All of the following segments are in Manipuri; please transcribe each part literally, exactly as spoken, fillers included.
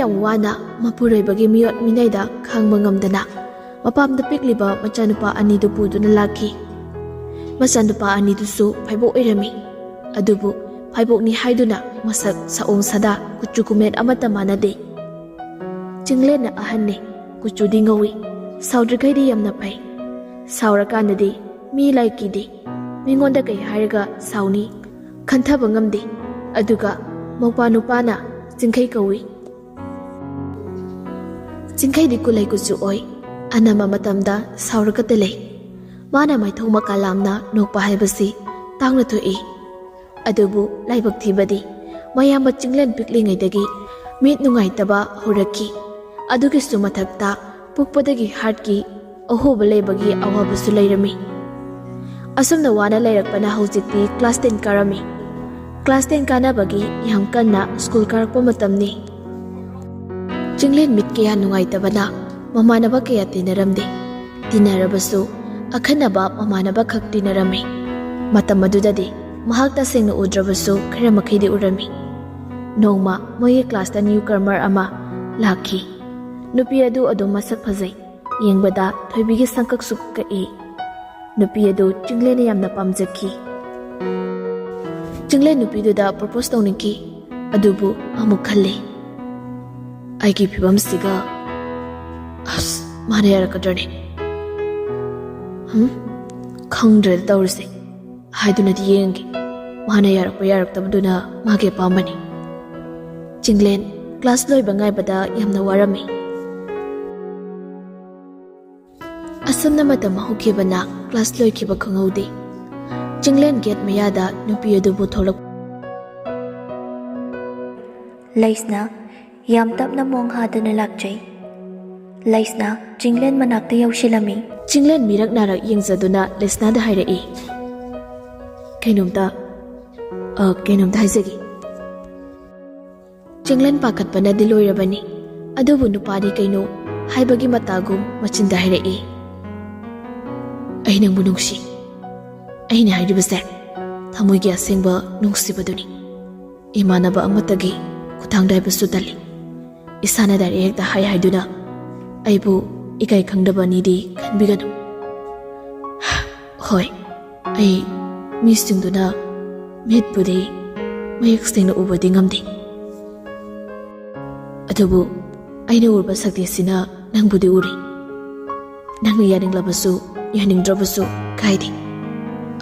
ꯌꯥꯝ ꯋꯥꯅ ꯃꯄꯨꯔꯣꯏꯕꯒꯤ ꯃꯤꯑꯣꯠ ꯃꯤꯅꯩꯗ ꯈꯥꯡꯕ ꯉꯝꯗꯅ ꯃꯄꯥꯝꯗ ꯄꯤꯛꯂꯤꯕ ꯃꯆꯥꯅꯨꯄꯥ ꯑꯅꯤꯗꯨ ꯄꯨꯗꯨꯅ ꯂꯥꯛꯈꯤ꯫ ꯃꯆꯥꯅꯨꯄꯥ ꯑꯅꯤꯗꯨꯁꯨ ꯐꯥꯏꯕꯣꯛ ꯑꯣꯏꯔꯝꯃꯤ꯫ ꯑꯗꯨꯕꯨ ꯐꯥꯏꯕꯣꯛꯅꯤ ꯍꯥꯏꯗꯨꯅ ꯃꯁꯛ ꯁꯑꯣꯡ ꯁꯥꯗꯥ ꯀꯨꯆꯨ ꯀꯨꯃꯦꯟ ꯑꯃꯠꯇ ꯃꯥꯟꯅꯗꯦ꯫ ꯆꯤꯡꯂꯦꯟꯅ ꯑꯍꯟꯅꯤ, ꯀꯨꯆꯨꯗꯤ ꯉꯧꯏ, ꯁꯥꯎꯗ꯭ꯔꯤꯈꯩꯗꯤ ꯌꯥꯝꯅ ꯐꯩ꯫ ꯁꯥꯎꯔꯀꯥꯟꯗꯗꯤ ꯃꯤ ꯂꯥꯏ ꯀꯤꯗꯦ꯫ ꯃꯤꯉꯣꯟꯗ ꯀꯩ ꯍꯥꯏꯔꯒ ꯁꯥꯎꯅꯤ ꯈꯟꯊꯕ ꯉꯝꯗꯦ꯫ ꯑꯗꯨꯒ ꯃꯧꯄꯥ ꯅꯨꯄꯥꯅ ꯆꯤꯡꯈꯩ ꯀꯧꯏ꯫ ꯆꯤꯡꯈꯩꯗꯤ ꯀꯨꯂꯩ ꯀꯨꯆꯨ ꯑꯣꯏ꯫ ꯑꯅꯝꯕ ꯃꯇꯝꯗ ꯁꯥꯎꯔꯒꯇ ꯂꯩ꯫ ꯃꯥꯅ ꯃꯥꯏꯊꯣꯡ ꯃꯀꯥ ꯂꯥꯝꯅ ꯅꯣꯛꯄ ꯍꯥꯏꯕꯁꯤ ꯇꯥꯡꯅ ꯊꯣꯛꯏ꯫ ꯑꯗꯨꯕꯨ ꯂꯥꯏꯕꯛ ꯊꯤꯕꯗꯤ ꯃꯌꯥꯝꯕ ꯆꯤꯡꯂꯦꯟ ꯄꯤꯛꯂꯤꯉꯩꯗꯒꯤ ꯃꯤꯠ ꯅꯨꯡꯉꯥꯏꯇꯕ ꯍꯧꯔꯛꯈꯤ꯫ ꯑꯗꯨꯒꯤꯁꯨ ꯃꯊꯛꯇ ꯄꯣꯛꯄꯗꯒꯤ ꯍꯥꯔꯠꯀꯤ ꯑꯍꯣꯕ ꯂꯩꯕꯒꯤ ꯑꯋꯥꯕꯁꯨ ꯂꯩꯔꯝꯃꯤ꯫ ꯑꯁꯨꯝꯅ ꯋꯥꯅ ꯂꯩꯔꯛꯄꯅ ꯍꯧꯖꯤꯛꯇꯤ ꯀ꯭ꯂꯥꯁ ꯇꯦꯟ ꯀꯥꯔꯝꯃꯤ꯫ ꯀ꯭ꯂꯥꯁ ꯇꯦꯟ ꯀꯥꯅꯕꯒꯤ ꯌꯥꯝ ꯀꯟꯅ ꯁ꯭ꯀꯨꯜ ꯀꯥꯔꯛꯄ ꯃꯇꯝꯅꯤ꯫ ꯆꯤꯡꯂꯦꯟ ꯃꯤꯠ ꯀꯌꯥ ꯅꯨꯡꯉꯥꯏꯇꯕꯅ ꯃꯃꯥꯟꯅꯕ ꯀꯌꯥ ꯇꯤꯟꯅꯔꯝꯗꯦ꯫ ꯇꯤꯟꯅꯔꯕꯁꯨ ꯑꯈꯟꯅꯕ ꯃꯃꯥꯟꯅꯕ ꯈꯛ ꯇꯤꯟꯅꯔꯝꯃꯤ꯫ ꯃꯇꯝ ꯑꯗꯨꯗꯗꯤ ꯃꯍꯥꯛ ꯇꯁꯦꯡꯅ ꯎꯗ꯭ꯔꯕꯁꯨ ꯈꯔ ꯃꯈꯩꯗꯤ ꯎꯔꯝꯃꯤ꯫ ꯅꯣꯡꯃ ꯃꯣꯏꯒꯤ ꯀ꯭ꯂꯥꯁꯇ ꯅ꯭ꯌꯨ ꯀꯃꯔ ꯑꯃ ꯂꯥꯛꯈꯤ꯫ ꯅꯨꯄꯤ ꯑꯗꯨ ꯑꯗꯨꯝ ꯃꯁꯛ ꯐꯖꯩ꯫ ꯌꯦꯡꯕꯗ ꯊꯣꯏꯕꯤꯒꯤ ꯁꯪꯀꯛꯁꯨ ꯀꯛꯏ꯫ ꯅꯨꯄꯤ ꯑꯗꯨ ꯆꯤꯡꯂꯦꯟꯅ ꯌꯥꯝꯅ ꯄꯥꯝꯖꯈꯤ꯫ ꯆꯤꯡꯂꯦꯟ ꯅꯨꯄꯤꯗꯨꯗ ꯄ꯭ꯔꯣꯄꯣꯁ ꯇꯧꯅꯤꯡꯈꯤ꯫ ꯑꯗꯨꯕꯨ ꯑꯃꯨꯛ ꯈꯜꯂꯤ, "ꯑꯩꯒꯤ ꯐꯤꯕꯝꯁꯤꯒ, ꯑꯁ, ꯃꯥꯅ ꯌꯥꯔꯛꯀꯗ꯭ꯔꯅꯦ? ꯍꯝ? ꯈꯪꯗ꯭ꯔꯦꯗ ꯇꯧꯔꯤꯁꯦ꯫ ꯍꯥꯏꯗꯨꯅꯗꯤ ꯌꯦꯡꯒꯦ꯫ ꯃꯥꯅ ꯌꯥꯔꯛꯄ ꯌꯥꯔꯛꯇꯕꯗꯨꯅ ꯃꯥꯒꯤ ꯑꯄꯥꯝꯕꯅꯤ꯫" ꯆꯤꯡꯂꯦꯟ ꯀ꯭ꯂꯥꯁ ꯂꯣꯏꯕ ꯉꯥꯏꯕꯗ ꯌꯥꯝꯅ ꯋꯥꯔꯝꯃꯤ꯫ ꯑꯁꯨꯝꯅ ꯃꯇꯝ ꯍꯧꯈꯤꯕꯅ ꯀ꯭ꯂꯥꯁ ꯂꯣꯏꯈꯤꯕ ꯈꯪꯍꯧꯗꯦ꯫ ꯆꯤꯡꯂꯦꯟ ꯒꯦꯠ ꯃꯌꯥꯗ ꯅꯨꯄꯤ ꯑꯗꯨꯕꯨ ꯊꯣꯛꯂꯛ- ꯂꯩꯁꯅꯥ ꯌꯥꯝ ꯇꯞꯅ ꯃꯣꯡ ꯍꯥꯗꯅ ꯂꯥꯛꯆꯩ꯫ ꯂꯩꯁꯅꯥ ꯆꯤꯡꯂꯦꯟ ꯃꯅꯥꯛꯇ ꯌꯧꯁꯤꯜꯂꯝꯃꯤ꯫ ꯆꯤꯡꯂꯦꯟ ꯃꯤꯔꯛ ꯅꯥꯔꯛ ꯌꯦꯡꯖꯗꯨꯅ ꯂꯩꯁꯅꯥꯗ ꯍꯥꯏꯔꯛꯏ, "ꯀꯩꯅꯣꯝꯇ, ꯑ, ꯀꯩꯅꯣꯝꯇ ꯍꯥꯏꯖꯒꯦ꯫" ꯆꯤꯡꯂꯦꯟ ꯄꯥꯈꯠꯄꯅꯗꯤ ꯂꯣꯏꯔꯕꯅꯤ꯫ ꯑꯗꯨꯕꯨ ꯅꯨꯄꯥꯗꯤ ꯀꯩꯅꯣ ꯍꯥꯏꯕꯒꯤ ꯃꯇꯥꯒꯨꯝ ꯃꯆꯤꯟꯗ ꯍꯥꯏꯔꯛꯏ, "ꯑꯩ ꯅꯪꯕꯨ ꯅꯨꯡꯁꯤ꯫ ꯑꯩꯅ ꯍꯥꯏꯔꯤꯕꯁꯦ ꯊꯃꯣꯏꯒꯤ ꯑꯁꯦꯡꯕ ꯅꯨꯡꯁꯤꯕꯗꯨꯅꯤ꯫ ꯏꯃꯥꯟꯅꯕ ꯑꯃꯠꯇꯒꯤ ꯈꯨꯠꯊꯥꯡꯗ ꯍꯥꯏꯕꯁꯨ ꯇꯜꯂꯤ꯫" ꯏꯁꯥꯅ ꯗꯥꯏꯔꯦꯛ ꯍꯦꯛꯇ ꯍꯥꯏ ꯍꯥꯏꯗꯨꯅ ꯑꯩꯕꯨ ꯏꯀꯥꯏ ꯈꯪꯗꯕꯅꯤꯗꯤ ꯈꯟꯕꯤꯒꯅꯨ꯫ ꯍꯣꯏ, ꯑꯩ ꯃꯤꯁꯤꯡꯗꯨꯅ ꯃꯤꯠꯄꯨꯗꯤ ꯃꯌꯦꯛ ꯁꯦꯡꯅ ꯎꯕꯗꯤ ꯉꯝꯗꯦ, ꯑꯗꯨꯕꯨ ꯑꯩꯅ ꯎꯔꯕ ꯁꯛꯇꯤꯁꯤꯅ ꯅꯪꯕꯨꯗꯤ ꯎꯔꯤ꯫ ꯅꯪꯅ ꯌꯥꯅꯤꯡꯂꯕꯁꯨ ꯌꯥꯅꯤꯡꯗ꯭ꯔꯕꯁꯨ ꯀꯥꯏꯗꯦ꯫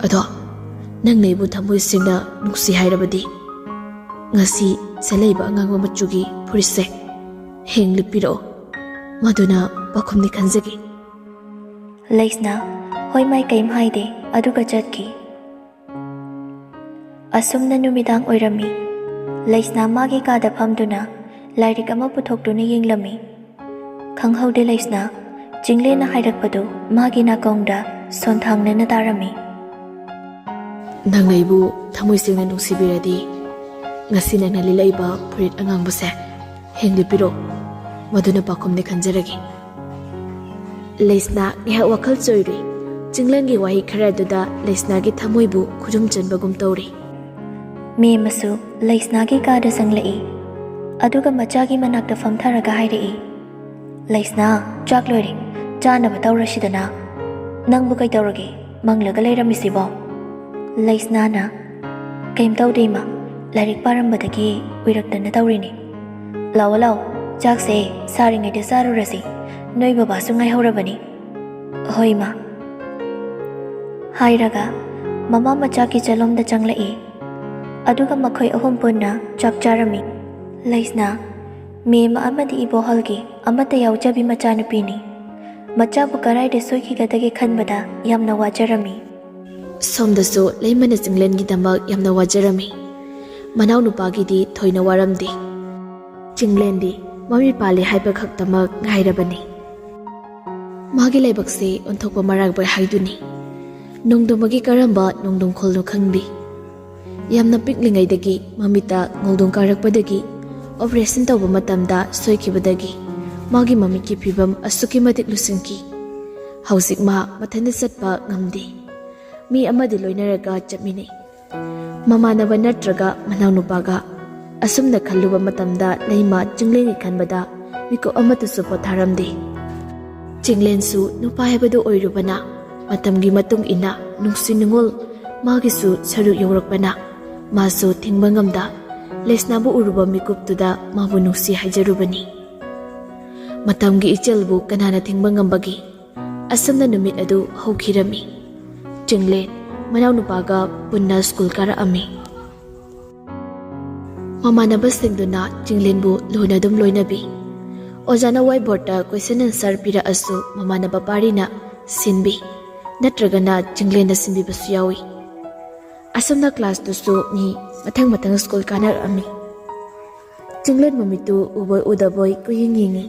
ꯑꯗꯣ ꯅꯪꯅ ꯑꯩꯕꯨ ꯊꯃꯣꯏ ꯁꯦꯡꯅ ꯅꯨꯡꯁꯤ ꯍꯥꯏꯔꯕꯗꯤ, ꯉꯁꯤ ꯁꯦꯠꯂꯛꯏꯕ ꯑꯉꯥꯡꯕ ꯃꯆꯨꯒꯤ ꯐꯨꯔꯤꯠꯁꯦ ꯍꯌꯦꯡ ꯂꯤꯠꯄꯤꯔꯛꯑꯣ, ꯃꯗꯨꯅ ꯄꯥꯎꯈꯨꯝꯅꯤ ꯈꯟꯖꯒꯦ꯫ ꯂꯩꯁꯅꯥ ꯍꯣꯏ ꯃꯥꯏ ꯀꯩꯝ ꯍꯥꯏꯗꯦ, ꯑꯗꯨꯒ ꯆꯠꯈꯤ꯫ ꯑꯁꯨꯝꯅ ꯅꯨꯃꯤꯗꯥꯡ ꯑꯣꯏꯔꯝꯃꯤ꯫ ꯂꯩꯁꯅꯥ ꯃꯥꯒꯤ ꯀꯥꯗ ꯐꯝꯗꯨꯅ ꯂꯥꯏꯔꯤꯛ ꯑꯃ ꯄꯨꯊꯣꯛꯇꯨꯅ ꯌꯦꯡꯂꯝꯃꯤ꯫ ꯈꯪꯍꯧꯗꯦ ꯂꯩꯁꯅꯥ, ꯆꯤꯡꯂꯦꯟꯅ ꯍꯥꯏꯔꯛꯄꯗꯨ ꯃꯥꯒꯤ ꯅꯥꯀꯣꯡꯗ ꯁꯣꯟꯊꯥꯡꯅꯅ ꯇꯥꯔꯝꯃꯤ꯫ ꯅꯪꯅ ꯑꯩꯕꯨ ꯊꯃꯣꯏ ꯁꯦꯡꯅ ꯅꯨꯡꯁꯤꯕꯤꯔꯗꯤ, ꯉꯁꯤ ꯅꯪꯅ ꯂꯤꯠꯂꯛꯏꯕ ꯐꯨꯔꯤꯠ ꯑꯉꯥꯡꯕꯁꯦ ꯍꯌꯦꯡ ꯂꯤꯠꯄꯤꯔꯣ, ꯃꯗꯨꯅ ꯄꯥꯎꯈꯨꯝꯅꯤ ꯈꯟꯖꯔꯒꯦ꯫ ꯂꯩꯁꯅꯥ ꯉꯥꯏꯍꯥꯛ ꯋꯥꯈꯜ ꯆꯣꯏꯔꯨꯏ꯫ ꯆꯤꯡꯂꯦꯟꯒꯤ ꯋꯥꯍꯩ ꯈꯔ ꯑꯗꯨꯗ ꯂꯩꯁꯅꯥꯒꯤ ꯊꯃꯣꯏꯕꯨ ꯈꯨꯗꯨꯝ ꯆꯟꯕꯒꯨꯝ ꯇꯧꯔꯤ꯫ ꯃꯦꯝ ꯑꯃꯁꯨ ꯂꯩꯁꯅꯥꯒꯤ ꯀꯥꯗ ꯆꯪꯂꯛꯏ, ꯑꯗꯨꯒ ꯃꯆꯥꯒꯤ ꯃꯅꯥꯛꯇ ꯐꯝꯊꯔꯒ ꯍꯥꯏꯔꯛꯏ, "ꯂꯩꯁꯅꯥ, ꯆꯥꯛ ꯂꯣꯏꯔꯦ, ꯆꯥꯅꯕ ꯇꯧꯔꯁꯤꯗꯅ꯫ ꯅꯪꯕꯨ ꯀꯩꯗꯧꯔꯒꯦ, ꯃꯪꯂꯒ ꯂꯩꯔꯝꯃꯤꯁꯤꯕꯣ?" ꯂꯩꯁꯅꯥꯅ, "ꯀꯩꯝ ꯇꯧꯗꯦ ꯏꯃꯥ, ꯂꯥꯏꯔꯤꯛ ꯄꯥꯔꯝꯕꯗꯒꯤ ꯎꯏꯔꯛꯇꯅ ꯇꯧꯔꯤꯅꯤ꯫ ꯂꯥꯛꯑꯣ ꯂꯥꯛꯑꯣ, ꯆꯥꯛꯁꯦ ꯁꯥꯔꯤꯉꯩꯗ ꯆꯥꯔꯨꯔꯁꯤ, ꯅꯣꯏ ꯕꯕꯥꯁꯨ ꯉꯥꯏꯍꯧꯔꯕꯅꯤ꯫" "ꯍꯣꯏ ꯏꯃꯥ꯫" ꯍꯥꯏꯔꯒ ꯃꯃꯥ ꯃꯆꯥ ꯀꯤꯆꯟꯂꯣꯝꯗ ꯆꯪꯂꯛꯏ꯫ ꯑꯗꯨꯒ ꯃꯈꯣꯏ ꯑꯍꯨꯝ ꯄꯨꯟꯅ ꯆꯥꯛ ꯆꯥꯔꯝꯃꯤ꯫ ꯂꯩꯁꯅꯥ, ꯃꯦꯝ ꯑꯃꯗꯤ ꯏꯕꯣꯍꯜꯒꯤ ꯑꯃꯠꯇ ꯌꯥꯎꯖꯕꯤ ꯃꯆꯥꯅꯨꯄꯤꯅꯤ꯫ ꯃꯆꯥꯕꯨ ꯀꯗꯥꯏꯗ ꯁꯣꯏꯈꯤꯒꯗꯒꯦ ꯈꯟꯕꯗ ꯌꯥꯝꯅ ꯋꯥꯖꯔꯝꯃꯤ꯫ ꯁꯣꯝꯗꯁꯨ ꯂꯩꯃꯅ ꯆꯤꯡꯂꯦꯟꯒꯤꯗꯃꯛ ꯌꯥꯝꯅ ꯋꯥꯖꯔꯝꯃꯤ꯫ ꯃꯅꯥꯎꯅꯨꯄꯥꯒꯤꯗꯤ ꯊꯣꯏꯅ ꯋꯥꯔꯝꯗꯦ꯫ ꯆꯤꯡꯂꯦꯟꯗꯤ ꯃꯃꯤꯠ ꯄꯥꯜꯂꯦ ꯍꯥꯏꯕ ꯈꯛꯇꯃꯛ ꯉꯥꯏꯔꯕꯅꯤ꯫ ꯃꯥꯒꯤ ꯂꯥꯏꯕꯛꯁꯦ ꯑꯣꯟꯊꯣꯛꯄ ꯃꯔꯥꯏꯕꯛ ꯍꯥꯏꯗꯨꯅꯤ꯫ ꯅꯣꯡꯗꯝꯒꯤ ꯀꯔꯝꯕ ꯅꯣꯡꯗꯝꯈꯣꯜꯅꯣ ꯈꯪꯗꯦ꯫ ꯌꯥꯝꯅ ꯄꯤꯛꯂꯤꯉꯩꯗꯒꯤ ꯃꯃꯤꯠꯇ ꯉꯧꯗꯣꯡ ꯀꯥꯔꯛꯄꯗꯒꯤ ꯑꯣꯄꯔꯦꯁꯟ ꯇꯧꯕ ꯃꯇꯝꯗ ꯁꯣꯏꯈꯤꯕꯗꯒꯤ ꯃꯥꯒꯤ ꯃꯃꯤꯠꯀꯤ ꯐꯤꯕꯝ ꯑꯁꯨꯛꯀꯤ ꯃꯇꯤꯛ ꯂꯨꯁꯤꯟꯈꯤ꯫ ꯍꯧꯖꯤꯛ ꯃꯥ ꯃꯊꯟꯇ ꯆꯠꯄ ꯉꯝꯗꯦ꯫ ꯃꯤ ꯑꯃꯗꯤ ꯂꯣꯏꯅꯔꯒ ꯆꯠꯃꯤꯟꯅꯩ꯫ ꯃꯃꯥꯟꯅꯕ ꯅꯠꯇ꯭ꯔꯒ ꯃꯅꯥꯎꯅꯨꯄꯥꯒ꯫ ꯑꯁꯨꯝꯅ ꯈꯜꯂꯨꯕ ꯃꯇꯝꯗ ꯂꯩꯃ ꯆꯤꯡꯂꯦꯟꯒꯤ ꯈꯟꯕꯗ ꯃꯤꯀꯨꯞ ꯑꯃꯠꯇꯁꯨ ꯄꯣꯊꯥꯔꯝꯗꯦ꯫ ꯆꯤꯡꯂꯦꯟꯁꯨ ꯅꯨꯄꯥ ꯍꯥꯏꯕꯗꯨ ꯑꯣꯏꯔꯨꯕꯅ ꯃꯇꯝꯒꯤ ꯃꯇꯨꯡ ꯏꯟꯅ ꯅꯨꯡꯁꯤ ꯅꯨꯡꯉꯣꯜ ꯃꯥꯒꯤꯁꯨ ꯁꯔꯨꯛ ꯌꯧꯔꯛꯄꯅ ꯃꯥꯁꯨ ꯊꯤꯡꯕ ꯉꯝꯗ ꯂꯩꯁꯅꯥꯕꯨ ꯎꯔꯨꯕ ꯃꯤꯀꯨꯞꯇꯨꯗ ꯃꯥꯕꯨ ꯅꯨꯡꯁꯤ ꯍꯥꯏꯖꯔꯨꯕꯅꯤ꯫ ꯃꯇꯝꯒꯤ ꯏꯆꯦꯜꯕꯨ ꯀꯅꯥꯅ ꯊꯤꯡꯕ ꯉꯝꯕꯒꯦ? ꯑꯁꯨꯝꯅ ꯅꯨꯃꯤꯠ ꯑꯗꯨ ꯍꯧꯈꯤꯔꯝꯃꯤ꯫ ꯆꯤꯡꯂꯦꯟ ꯃꯅꯥꯎꯅꯨꯄꯥꯒ ꯄꯨꯟꯅ ꯁ꯭ꯀꯨꯜ ꯀꯥꯔꯛꯑꯝꯃꯤ꯫ ꯃꯃꯥꯟꯅꯕꯁꯤꯡꯗꯨꯅ ꯆꯤꯡꯂꯦꯟꯕꯨ ꯂꯨꯅ ꯑꯗꯨꯝ ꯂꯣꯏꯅꯕꯤ꯫ ꯑꯣꯖꯥꯅ ꯋꯥꯏꯠ ꯕꯣꯔꯗꯇ ꯀꯣꯏꯁꯟ ꯑꯟꯁꯔ ꯄꯤꯔꯛꯑꯁꯨ ꯃꯃꯥꯟꯅꯕ ꯄꯥꯔꯤꯅ ꯁꯤꯟꯕꯤ, ꯅꯠꯇ꯭ꯔꯒꯅ ꯆꯤꯡꯂꯦꯟꯅ ꯁꯤꯟꯕꯤꯕꯁꯨ ꯌꯥꯎꯏ꯫ ꯑꯁꯨꯝꯅ ꯀ꯭ꯂꯥꯁꯇꯨꯁꯨ ꯃꯤ ꯃꯊꯪ ꯃꯊꯪ ꯁ꯭ꯀꯨꯜ ꯀꯥꯅꯔꯛꯑꯝꯃꯤ꯫ ꯆꯤꯡꯂꯦꯟ ꯃꯃꯤꯠꯇꯨ ꯎꯕꯣꯏ ꯎꯗꯕꯣꯏ ꯀꯨꯌꯦꯡ ꯌꯦꯡꯉꯤ꯫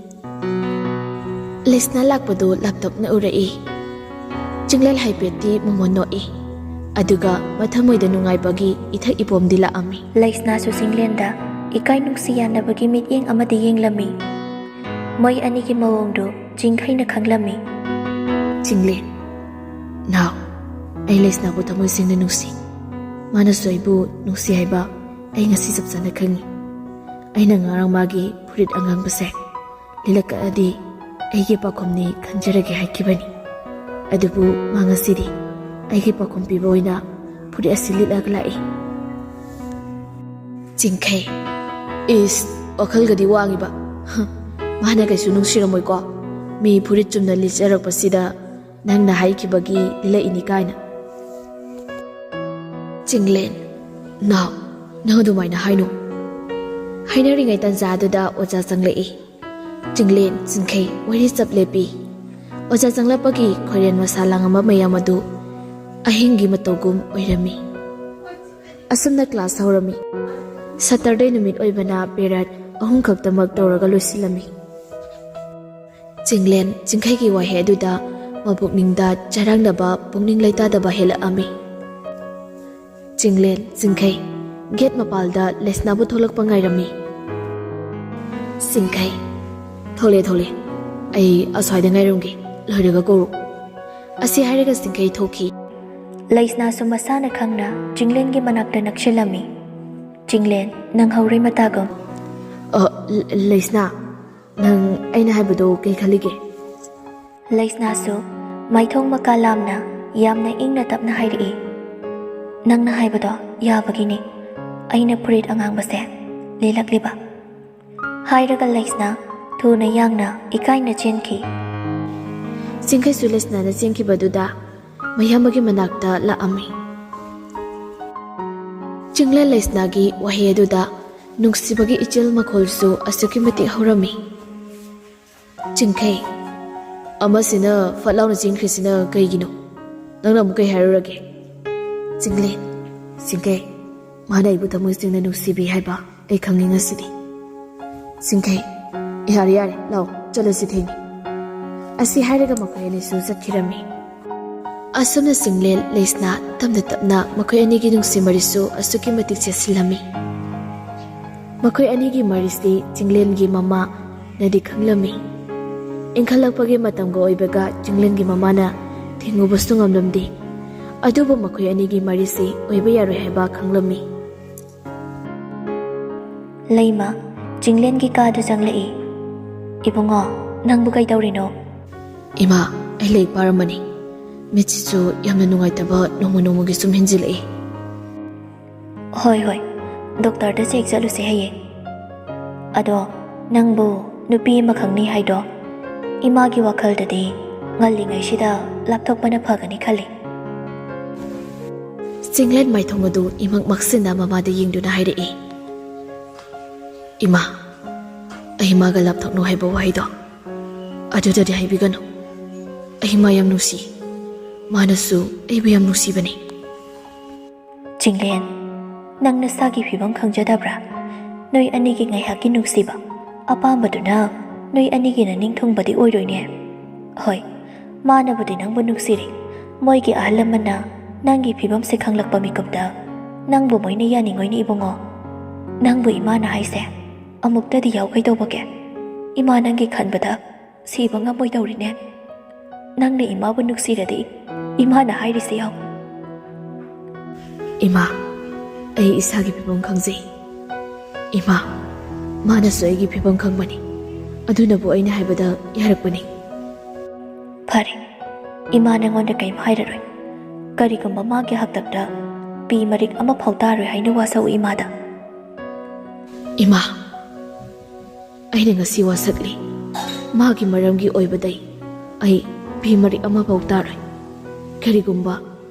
ꯂꯩꯁꯅꯥ ꯂꯥꯛꯄꯗꯨ ꯂꯥꯞꯇꯛꯅ ꯎꯔꯛꯏ꯫ ꯆꯤꯡꯂꯦꯟ ꯍꯥꯏꯐꯦꯠꯇꯤ ꯃꯣꯃꯣꯟ ꯅꯣꯛꯏ꯫ ꯑꯗꯨꯒ ꯃꯊꯃꯣꯏꯗ ꯅꯨꯡꯉꯥꯏꯕꯒꯤ ꯏꯊꯛ ꯏꯄꯣꯝꯗꯤ ꯂꯥꯛꯑꯝꯃꯤ꯫ ꯂꯩꯁꯅꯥꯁꯨ ꯆꯤꯡꯂꯦꯟꯗ ꯏꯀꯥꯏ ꯅꯨꯡꯁꯤ ꯌꯥꯅꯕꯒꯤ ꯃꯤꯠꯌꯦꯡ ꯑꯃꯗꯤ ꯌꯦꯡꯂꯝꯃꯤ꯫ ꯃꯣꯏ ꯑꯅꯤꯒꯤ ꯃꯑꯣꯡꯗꯨ ꯆꯤꯡꯈꯩꯅ ꯈꯪꯂꯝꯃꯤ꯫ ꯆꯤꯡꯂꯦꯟ, ꯅꯥꯎ, ꯑꯩ ꯂꯩꯁꯅꯥꯕꯨ ꯊꯃꯣꯏ ꯁꯦꯡꯅ ꯅꯨꯡꯁꯤ꯫ ꯃꯥꯅꯁꯨ ꯑꯩꯕꯨ ꯅꯨꯡꯁꯤ ꯍꯥꯏꯕ ꯑꯩ ꯉꯁꯤ ꯆꯞ ꯆꯥꯅ ꯈꯪꯉꯤ꯫ ꯑꯩꯅ ꯉꯔꯥꯡ ꯃꯥꯒꯤ ꯐꯨꯔꯤꯠ ꯑꯉꯥꯡꯕꯁꯦ ꯂꯤꯠꯂꯛꯀꯗꯤ ꯑꯩꯒꯤ ꯄꯥꯎꯈꯨꯝꯅꯤ ꯈꯟꯖꯔꯒꯦ ꯍꯥꯏꯈꯤꯕꯅꯤ꯫ ꯑꯗꯨꯕꯨ ꯃꯥ ꯉꯁꯤꯗꯤ ꯑꯩꯒꯤ ꯄꯥꯎꯈꯨꯝ ꯄꯤꯕ ꯑꯣꯏꯅ ꯐꯨꯔꯤꯠ ꯑꯁꯤ ꯂꯤꯠꯂꯒ ꯂꯥꯛꯏ꯫ ꯆꯤꯡꯈꯩ, ꯏꯁ, ꯋꯥꯈꯜꯒꯗꯤ ꯋꯥꯡꯉꯤꯕ꯫ ꯍ, ꯃꯥꯅ ꯀꯩꯁꯨ ꯅꯨꯡꯁꯤꯔꯝꯃꯣꯏꯀꯣ, ꯃꯤ ꯐꯨꯔꯤꯠ ꯆꯨꯝꯅ ꯂꯤꯠꯆꯔꯛꯄꯁꯤꯗ ꯅꯪꯅ ꯍꯥꯏꯈꯤꯕꯒꯤ ꯂꯤꯠꯂꯛꯏꯅꯤ ꯀꯥꯏꯅ꯫ ꯆꯤꯡꯂꯦꯟ, ꯅꯥꯎ, ꯅꯪ ꯑꯗꯨꯃꯥꯏꯅ ꯍꯥꯏꯅꯨ꯫ ꯍꯥꯏꯅꯔꯤꯉꯩ ꯇꯟꯖꯥꯗꯨꯗ ꯑꯣꯖꯥ ꯆꯪꯂꯛꯏ꯫ ꯆꯤꯡꯂꯦꯟ, ꯆꯤꯡꯈꯩ ꯋꯥꯔꯤ ꯆꯞ ꯂꯦꯞꯄꯤ꯫ ꯑꯣꯖꯥ ꯆꯪꯂꯛꯄꯒꯤ ꯈꯣꯏꯔꯦꯟ ꯃꯁꯥ ꯂꯥꯡꯉꯝꯕ ꯃꯌꯥꯝ ꯑꯗꯨ ꯑꯍꯤꯡꯒꯤ ꯃꯇꯧꯒꯨꯝ ꯑꯣꯏꯔꯝꯃꯤ꯫ ꯑꯁꯨꯝꯅ ꯀ꯭ꯂꯥꯁ ꯍꯧꯔꯝꯃꯤ꯫ ꯁꯇꯔꯗꯦ ꯅꯨꯃꯤꯠ ꯑꯣꯏꯕꯅ ꯄꯦꯔꯠ ꯑꯍꯨꯝ ꯈꯛꯇꯃꯛ ꯇꯧꯔꯒ ꯂꯣꯏꯁꯤꯜꯂꯝꯃꯤ꯫ ꯆꯤꯡꯂꯦꯟ ꯆꯤꯡꯈꯩꯒꯤ ꯋꯥꯍꯩ ꯑꯗꯨꯗ ꯃꯄꯨꯛꯅꯤꯡꯗ ꯆꯔꯥꯡꯅꯕ, ꯄꯨꯛꯅꯤꯡ ꯂꯩꯇꯥꯗꯕ ꯍꯦꯜꯂꯛꯑꯝꯃꯤ꯫ ꯆꯤꯡꯂꯦꯟ ꯆꯤꯡꯈꯩ ꯒꯦꯠ ꯃꯄꯥꯜꯗ ꯂꯩꯁꯅꯥꯕꯨ ꯊꯣꯛꯂꯛꯄ ꯉꯥꯏꯔꯝꯃꯤ꯫ ꯆꯤꯡꯈꯩ, ꯊꯣꯛꯂꯦ, ꯊꯣꯛꯂꯦ꯫ ꯑꯩ ꯑꯁ꯭ꯋꯥꯏꯗ ꯉꯥꯏꯔꯝꯒꯦ, ꯂꯣꯏꯔꯒ ꯀꯧꯔꯛꯎ꯫ ꯑꯁꯤ ꯍꯥꯏꯔꯒ ꯆꯤꯡꯈꯩ ꯊꯣꯛꯈꯤ꯫ ꯂꯩꯁꯅꯥꯁꯨ ꯃꯁꯥꯅ ꯈꯪꯅ ꯆꯤꯡꯂꯦꯟꯒꯤ ꯃꯅꯥꯛꯇ ꯅꯛꯁꯤꯜꯂꯝꯃꯤ꯫ ꯆꯤꯡꯂꯦꯟ, ꯅꯪ ꯍꯧꯔꯩ ꯃꯇꯥꯒꯨꯝ꯫ ꯑ, ꯂ-, ꯂꯩꯁꯅꯥ, ꯅꯪ ꯑꯩꯅ ꯍꯥꯏꯕꯗꯣ ꯀꯩ ꯈꯜꯂꯤꯒꯦ? ꯂꯩꯁꯅꯥꯁꯨ ꯃꯥꯏꯊꯣꯡ ꯃꯀꯥ ꯂꯥꯝꯅ ꯌꯥꯝꯅ ꯏꯪꯅ ꯇꯞꯅ ꯍꯥꯏꯔꯛꯏ, "ꯅꯪꯅ ꯍꯥꯏꯕꯗꯣ ꯌꯥꯕꯒꯤꯅꯤ ꯑꯩꯅ ꯐꯨꯔꯤꯠ ꯑꯉꯥꯡꯕꯁꯦ ꯂꯤꯠꯂꯛꯂꯤꯕ"꯫ ꯍꯥꯏꯔꯒ ꯂꯩꯁꯅꯥ ꯊꯨꯅ ꯌꯥꯡꯅ ꯏꯀꯥꯏꯅ ꯆꯦꯟꯈꯤ꯫ ꯆꯤꯡꯈꯩꯁꯨ ꯂꯩꯁꯅꯥꯅ ꯆꯦꯟꯈꯤꯕꯗꯨꯗ ꯃꯌꯥꯝꯕꯒꯤ ꯃꯅꯥꯛꯇ ꯂꯥꯛꯑꯝꯃꯤ꯫ ꯆꯤꯡꯂꯦꯟ ꯂꯩꯁꯅꯥꯒꯤ ꯋꯥꯍꯩ ꯑꯗꯨꯗ ꯅꯨꯡꯁꯤꯕꯒꯤ ꯏꯆꯤꯜ ꯃꯈꯣꯜꯁꯨ ꯑꯁꯨꯛꯀꯤ ꯃꯇꯤꯛ ꯍꯧꯔꯝꯃꯤ꯫ "ꯆꯤꯡꯈꯩ, ꯑꯃꯁꯤꯅ ꯐꯠ ꯂꯥꯎꯅ ꯆꯦꯟꯈ꯭ꯔꯤꯁꯤꯅ ꯀꯩꯒꯤꯅꯣ? ꯅꯪꯅ ꯑꯃꯨꯛ ꯀꯩ ꯍꯥꯏꯔꯨꯔꯒꯦ?" "ꯆꯤꯡꯂꯦꯟ, ꯆꯤꯡꯈꯩ, ꯃꯥꯅ ꯑꯩꯕꯨ ꯊꯃꯣꯏ ꯁꯦꯡꯅ ꯅꯨꯡꯁꯤꯕꯤ ꯍꯥꯏꯕ ꯑꯩ ꯈꯪꯉꯤ ꯉꯁꯤꯗꯤ꯫ ꯆꯤꯡꯈꯩ, ꯌꯥꯔꯦ, ꯌꯥꯔꯦ, ꯂꯥꯛꯑꯣ, ꯆꯠꯂꯁꯤ, ꯊꯦꯡꯉꯦ"꯫ ꯑꯁꯤ ꯍꯥꯏꯔꯒ ꯃꯈꯣꯏ ꯑꯅꯤꯁꯨ ꯆꯠꯈꯤꯔꯝꯃꯤ꯫ ꯑꯁꯨꯝꯅ ꯆꯤꯡꯂꯦꯟ ꯂꯩꯁꯅꯥ ꯇꯞꯅ ꯇꯞꯅ ꯃꯈꯣꯏ ꯑꯅꯤꯒꯤ ꯅꯨꯡꯁꯤ ꯃꯔꯤꯁꯨ ꯑꯁꯨꯛꯀꯤ ꯃꯇꯤꯛ ꯆꯦꯠꯁꯤꯜꯂꯝꯃꯤ꯫ ꯃꯈꯣꯏ ꯑꯅꯤꯒꯤ ꯃꯔꯤꯁꯤ ꯆꯤꯡꯂꯦꯟꯒꯤ ꯃꯃꯥꯅꯗꯤ ꯈꯪꯂꯝꯃꯤ꯫ ꯏꯟꯈꯠꯂꯛꯄꯒꯤ ꯃꯇꯝꯒ ꯑꯣꯏꯕꯒ ꯆꯤꯡꯂꯦꯟꯒꯤ ꯃꯃꯥꯅ ꯊꯤꯡꯉꯨꯕꯁꯨ ꯉꯝꯂꯝꯗꯦ꯫ ꯑꯗꯨꯕꯨ ꯃꯈꯣꯏ ꯑꯅꯤꯒꯤ ꯃꯔꯤꯁꯤ ꯑꯣꯏꯕ ꯌꯥꯔꯣꯏ ꯍꯥꯏꯕ ꯈꯪꯂꯝꯃꯤ꯫ ꯂꯩꯃ ꯆꯤꯡꯂꯦꯟꯒꯤ ꯀꯥꯗ ꯆꯪꯂꯛꯏ꯫ "ꯏꯕꯨꯡꯉꯣ, ꯅꯪꯕꯨ ꯀꯩꯗꯧꯔꯤꯅꯣ?" "ꯏꯃꯥ, ꯑꯩ ꯂꯥꯏꯔꯤꯛ ꯄꯥꯔꯝꯕꯅꯤ꯫ ꯃꯤꯠꯁꯤꯁꯨ ꯌꯥꯝꯅ ꯅꯨꯡꯉꯥꯏꯇꯕ ꯅꯣꯡꯃ ꯅꯣꯡꯃꯒꯤ ꯁꯨꯝ ꯍꯦꯟꯖꯤꯜꯂꯛꯏ"꯫ "ꯍꯣꯏ, ꯍꯣꯏ, ꯗꯣꯛꯇꯔꯗ ꯆꯦꯛ ꯆꯠꯂꯨꯁꯦ ꯍꯌꯦꯡ꯫ ꯑꯗꯣ ꯅꯪꯕꯨ ꯅꯨꯄꯤ ꯑꯃ ꯈꯪꯅꯤ ꯍꯥꯏꯗꯣ ꯏꯃꯥꯒꯤ ꯋꯥꯈꯜꯗꯗꯤ ꯉꯜꯂꯤꯉꯩꯁꯤꯗ ꯂꯥꯞꯊꯣꯛꯄꯅ ꯐꯒꯅꯤ ꯈꯜꯂꯤ"꯫ ꯆꯤꯡꯂꯦꯟ ꯃꯥꯏꯊꯣꯡ ꯑꯗꯨ ꯏꯃꯛ ꯃꯛꯁꯤꯟꯅ ꯃꯃꯥꯗ ꯌꯦꯡꯗꯨꯅ ꯍꯥꯏꯔꯛꯏ꯫ "ꯏꯃꯥ, ꯑꯩ ꯃꯥꯒ ꯂꯥꯞꯊꯣꯛꯅꯧ ꯍꯥꯏꯕ ꯋꯥꯍꯩꯗꯣ ꯑꯗꯨꯗꯗꯤ ꯍꯥꯏꯕꯤꯒꯅꯨ꯫ ꯑꯩ ꯃꯥ ꯌꯥꯝ ꯅꯨꯡꯁꯤ꯫ ꯃꯥꯅꯁꯨ ꯑꯩꯕꯨ ꯌꯥꯝ ꯅꯨꯡꯁꯤꯕꯅꯤ"꯫ "ꯆꯤꯡꯂꯦꯟ, ꯅꯪ ꯅꯁꯥꯒꯤ ꯐꯤꯕꯝ ꯈꯪꯖꯗꯕ꯭ꯔꯥ? ꯅꯣꯏ ꯑꯅꯤꯒꯤ ꯉꯥꯏꯍꯥꯛꯀꯤ ꯅꯨꯡꯁꯤꯕ, ꯑꯄꯥꯝꯕꯗꯨꯅ ꯅꯣꯏ ꯑꯅꯤꯒꯤ ꯅꯅꯤꯡ ꯊꯨꯡꯕꯗꯤ ꯑꯣꯏꯔꯣꯏꯅꯦ꯫ ꯍꯣꯏ, ꯃꯥꯅꯕꯨꯗꯤ ꯅꯪꯕꯨ ꯅꯨꯡꯁꯤꯔꯤ, ꯃꯣꯏꯒꯤ ꯑꯍꯜ ꯂꯃꯟꯅ ꯅꯪꯒꯤ ꯐꯤꯕꯝꯁꯦ ꯈꯪꯂꯛꯄ ꯃꯤꯀꯨꯞꯇ ꯅꯪꯕꯨ ꯃꯣꯏꯅ ꯌꯥꯅꯤꯡꯉꯣꯏꯅꯦ ꯏꯕꯨꯡꯉꯣ꯫ ꯅꯪꯕꯨ ꯏꯃꯥꯅ ꯍꯥꯏꯁꯦ ꯑꯃꯨꯛꯇꯗꯤ ꯌꯥꯎ ꯀꯩꯗꯧꯕꯒꯦ? ꯏꯃꯥ ꯅꯪꯒꯤ ꯈꯟꯕꯗ ꯁꯤꯕ ꯉꯝꯃꯣꯏꯗꯧꯔꯤꯅꯦ꯫ ꯅꯪꯅ ꯏꯃꯥꯕꯨ ꯅꯨꯡꯁꯤꯔꯗꯤ ꯏꯃꯥꯅ ꯍꯥꯏꯔꯤꯁꯦ ꯌꯥꯎ"꯫ "ꯏꯃꯥ, ꯑꯩ ꯏꯁꯥꯒꯤ ꯐꯤꯕꯝ ꯈꯪꯖꯩ꯫ ꯏꯃꯥ, ꯃꯥꯅꯁꯨ ꯑꯩꯒꯤ ꯐꯤꯕꯝ ꯈꯪꯕꯅꯤ꯫ ꯑꯗꯨꯅꯕꯨ ꯑꯩꯅ ꯍꯥꯏꯕꯗ ꯌꯥꯔꯛꯄꯅꯤ꯫ ꯐꯔꯦ, ꯏꯃꯥ ꯅꯉꯣꯟꯗ ꯀꯔꯤꯝ ꯍꯥꯏꯔꯔꯣꯏ꯫ ꯀꯔꯤꯒꯨꯝꯕ ꯃꯥꯒꯤ ꯍꯥꯛꯇꯛꯇ ꯄꯤ ꯃꯔꯤꯛ ꯑꯃ ꯐꯥꯎ ꯇꯥꯔꯣꯏ ꯍꯥꯏꯅ ꯋꯥꯁꯛꯎ ꯏꯃꯥꯗ꯫ ꯏꯃꯥ, ꯑꯩꯅ ꯉꯁꯤ ꯋꯥꯁꯛꯂꯤ꯫ ꯃꯥꯒꯤ ꯃꯔꯝꯒꯤ ꯑꯣꯏꯕꯗꯩ ꯑꯩ ꯄꯤ ꯃꯔꯤꯛ ꯑꯃ ꯐꯥꯎ ꯇꯥꯔꯣꯏ꯫ ꯀꯔꯤꯒꯨꯝꯕ